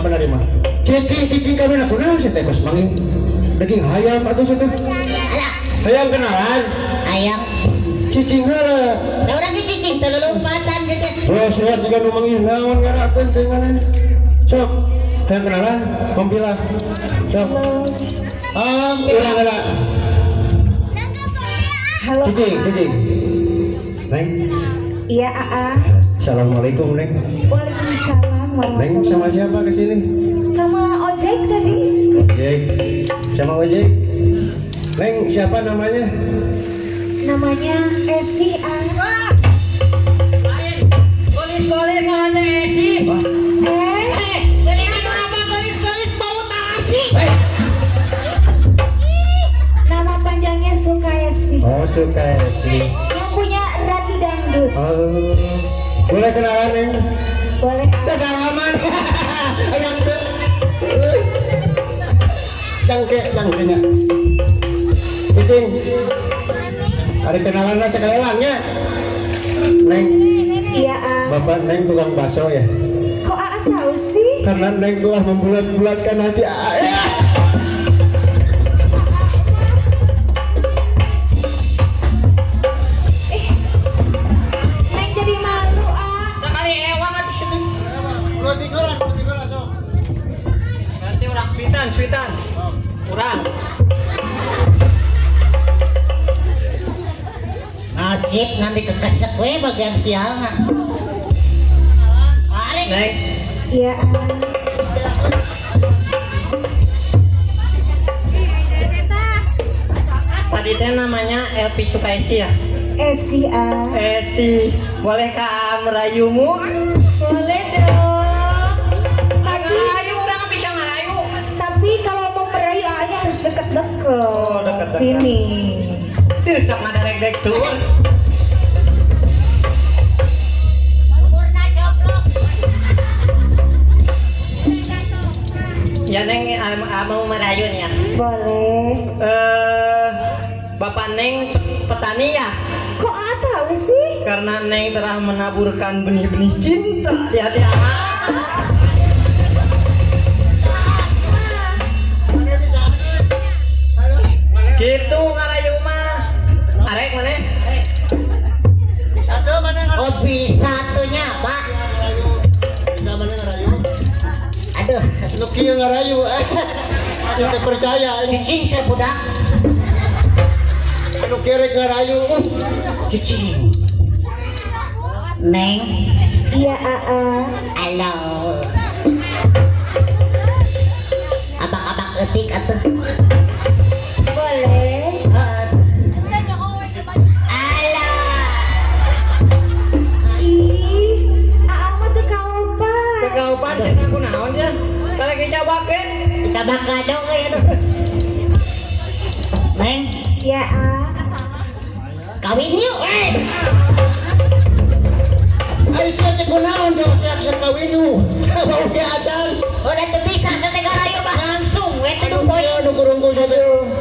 Benar mah. Cicing cicing kami nak kunaon sih teh kos manggih daging hayam atuh sih teh. Alah, Hayam kenalan. Ayam. Cicing heula. Da urang ge cicing teu lulumpatan sih teh. Oh, sehat juga nu manggih naon ngarakeun teh ngaran. Sok, hayang kenalan, pempilah. Sok. Ulang heula. Halo. Cicing, Aa. cicing. Neng, Iya, Aa. assalamualaikum, Neng. Waalaikumsalam Neng warahmatullahi. sama siapa kesini? Sama ojek tadi. Ojek. Sama ojek. Neng, siapa namanya? Namanya Esi, A. Lain. Geulis-geulis ngaran teh Esi. Eh, Eh, geuningan urang mah geulis-geulis bau tarasi. Nama panjangnya Sukaesi. Oh, suka Esi. Yang punya Ratu Dangdut. Oh. Boleh kenalan, Neng? Boleh, A. Sasalaman. Hayang teu. Jangke, jangkenya. Cicing. Ada kenalan lah sekalian. Neng, Iya, A. Bapak Neng tukang bakso ya? Kok Aa tahu sih? Karena Neng telah membulat-bulatkan hati Aa. Ya. Eh, Neng jadi malu, A. Sekali ewang atuh situ. Lu sok. Nanti urang cuitan, cuitan. Urang. Nasib nanti kekesek we bagian sialna. Arek. Neng, Iya, A. Tadi teh namanya Elvi Sukaisi ya? Esi, A. Esi, bolehkah Aa merayumu? Boleh dong. Tapi, Ngarayu, urang bisa ngarayu. tapi kalau mau merayu A-nya harus deket-deket. Oh, deket-deket. Sini. Duh, sok ngadarek-dek tuh. Umurna coplok. Ya Neng, Aa mau merayu nih ya. Boleh. Eh, Bapak Neng petani ya? Kok A tahu sih? Karena Neng telah menaburkan benih-benih cinta di hati Aa. Gitu ngarayu mah. Arek mana? Satu mana ngarayu? Oh bisa tuh nya, Pak. Bisa mana ngarayu? Aduh, Nu kieu ngarayu. Masih teu percaya ini. Cicing saya budak. Anu kieu rek ngarayu. Cicing. Neng, Iya, Aa. halo. Abak-abak etik atuh. Boleh. Heeh. Alah. Ih, Aa mah teu kaopat. Kegaupan sih aku naon ya? Karek dicabak ke? Cabak gadong we aduh. Neng, Iya, A. Kawin yuk. Eh. Ai sia teh kunaon jauh siak sakawin yuk. Bau ge acan. Udah teu bisa teh ngarayu mah langsung we teh Aduh, poin. ya, nu kurung teh.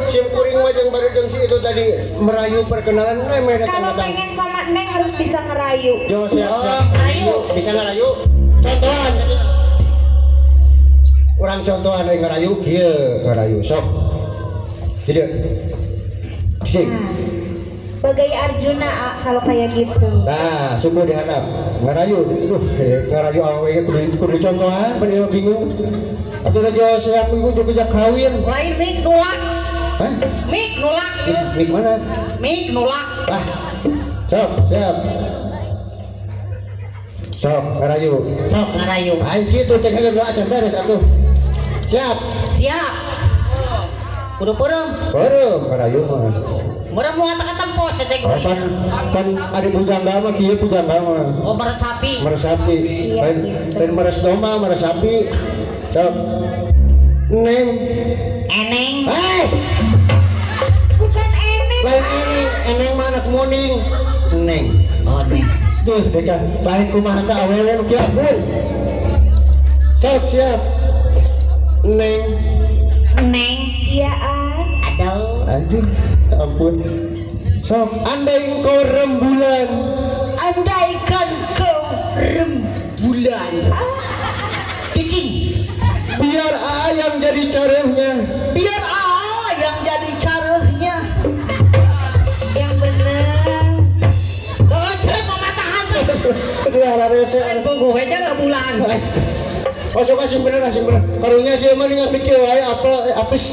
Sim kuring mah jeung baru jeung si itu tadi merayu perkenalan eh meh datang Kalau datang. pengen sama Neng harus bisa ngerayu. Jo siap Oh, siap. ngerayu. Bisa ngerayu? Contohan. Urang contohan we ngerayu kieu ngerayu sok. Jadi Sing. Nah, bagai Arjuna, A, kalau kayak gitu. Nah, subuh dihandap. Ngarayu. Duh, ngarayu awewe ge kudu kudu dicontohan, bener bingung. Atuh da jo siap minggu juga kawin. Lain mik nulak. Hah? Mik nulak ieu. Mik mana? Mik nulak. Ah. Sok, siap. Sok, ngarayu. Sok ngarayu. Aing kitu teh geus acan beres atuh. Siap. Siap. Kudu peureum. Beureum ngarayu mah. Meureum moal teu katempo teh. Oh, pan pan ari pujangga mah kieu pujangga mah. Oh meresapi. Meresapi. Iya, Lain gitu. lain meres domba, meresapi. Sok. Neng. Eneng. Hei, Bukan Eneng. Lain eneng, eneng mah anak muning. Neng. Oh neng. Tuh, deka, lain kumaha ka awewe nu kieu ampun. Sok siap. Neng. Neng. Iya, A. Aduh. Aduh, ampun. Sok, andai engkau rembulan. Andaikan kau rembulan. Cicing. Biar Aa yang jadi careuhnya. Biar Aa yang jadi careuhnya. Yang bener. Oh, cerek mamatahan teh. Udah rese. Punggung aja bulan. Oh, sok asing bener, asing bener. Karunya sih emang ingat mikir wae apa apis.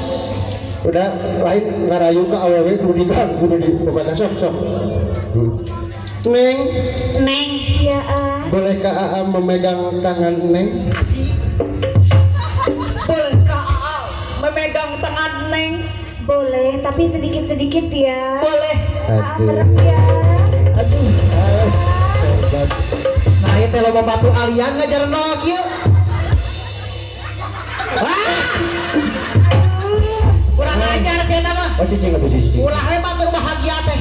Udah lain ngarayu ka awewe kudu di kudu di pokoknya sok sok. Neng, Neng, Iya, ah. bolehkah Aa memegang tangan Neng? Asik. Bolehkah Aa memegang tangan Neng? Boleh, tapi sedikit-sedikit ya. Boleh. Ah, merem ya. Aduh. Hebat. Nah, ieu teh loba batu alian ngajar nol kieu. Ah, Kurang ajar sih eta mah. Oh, cicing atuh cicing. Ulah we batur bahagia teh.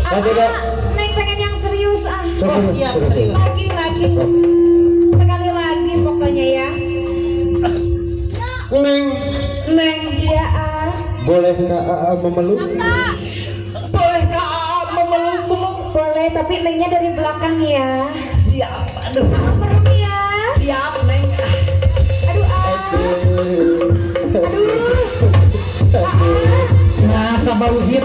Ah, Lagi, Kak. Neng pengen yang serius ah. Sok, Oh, serius, siap, serius, serius. Lagi, lagi. Sekali lagi pokoknya ya. Neng, Neng, Iya, ah. bolehkah Aa memeluk? bolehkah Aa memelukmu? Boleh, tapi Nengnya dari belakang ya. Siap. Aduh. Merem ya. Siap, Neng. Aduh, ah. Aduh. Ah, Nah, sama uhir.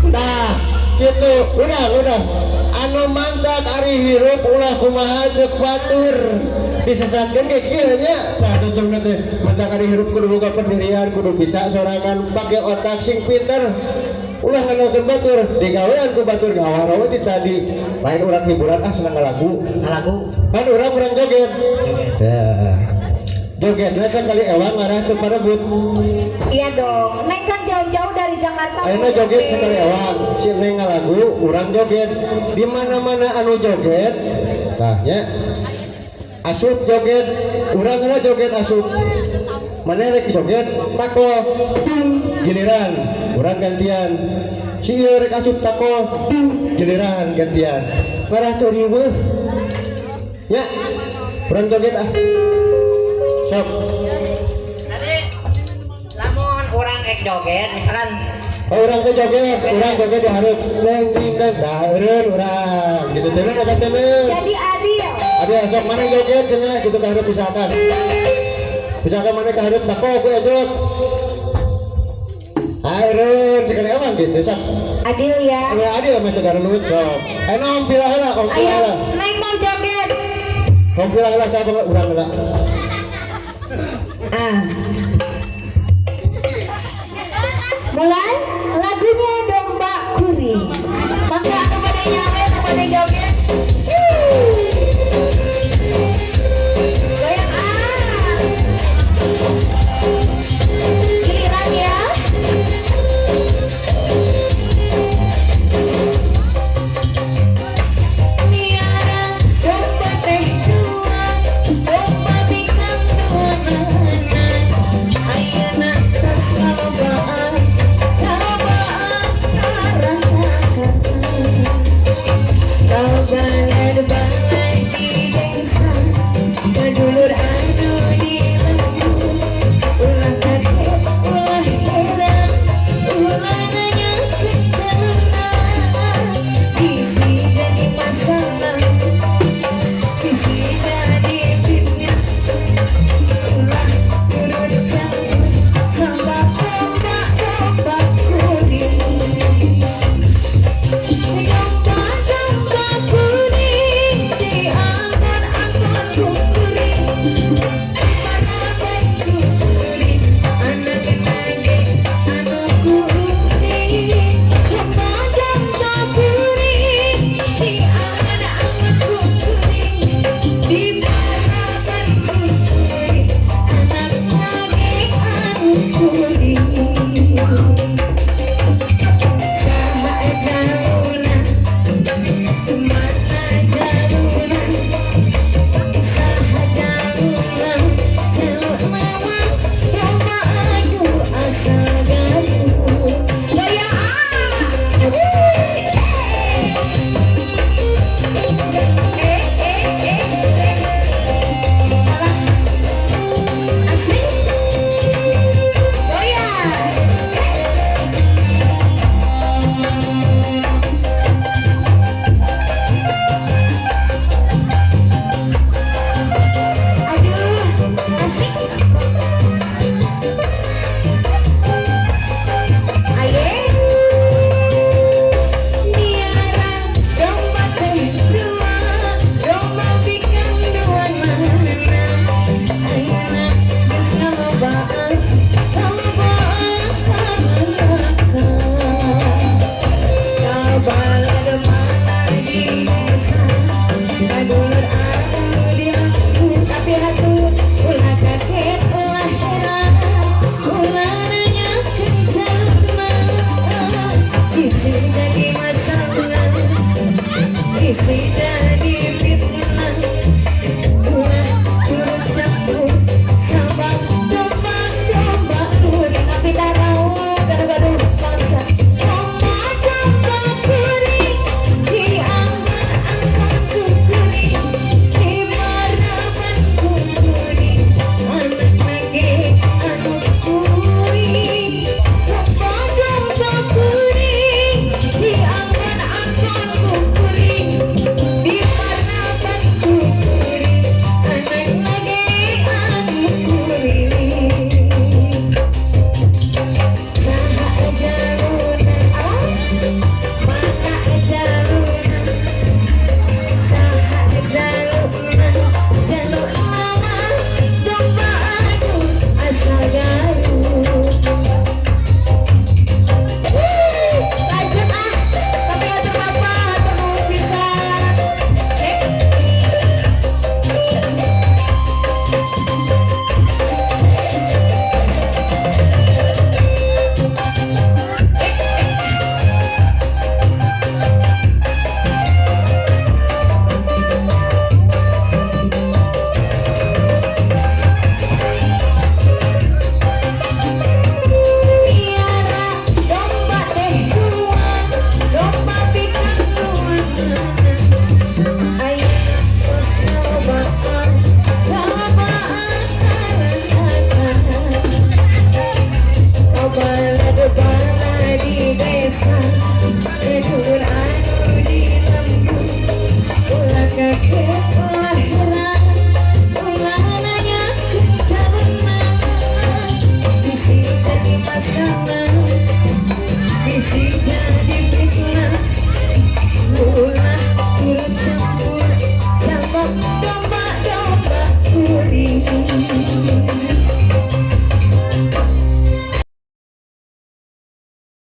Nah, gitu. Udah, udah. Anu mantak ari hirup ulah kumaha cek batur. Disesatkeun ke kieu nya. Nah, tungtung teh. Mantak ari hirup kudu boga pendirian, kudu bisa sorangan, pake otak sing pinter. Ulah ngandalkeun batur, digawean ku batur ngawarawe ti tadi. Lain urang hiburan ah, senang lagu. Lagu. Kan urang urang joget. Ya. Joget lah sekali ewang ngarah teu parebut. Iya dong. Neng kan jauh-jauh dari Jakarta. Ayeuna joget sekali ewang, si Neng ngalagu, urang joget. Di mana-mana anu joget, tah nya. Asup joget, urang heula joget asup. Mana rek joget, tako, dung, giliran, urang gantian. Si ieu rek asup tako, dung, giliran gantian. Parah teu riweuh. Nya, urang joget ah. Sok. Tadi lamun urang ek joget misalkan. Oh, urang teh joget, urang joget di hareup. Neng ding dang, dah eureun urang. Gitu teh eta teh. Jadi adil. Ada sok mana joget cenah gitu ka hareup misalkan. Misalkan mana ka hareup tako ku ejot. Eureun sekali emang gitu sok. Adil ya. Anu adil mah teu garelut sok. Eh nom pilah heula, om pilah Ayo, heula. Neng mau joget. Om pilah heula siapa urang heula. Ah. Mulai lagunya Domba Kuring. Maka kepada nyawe, kepada joget.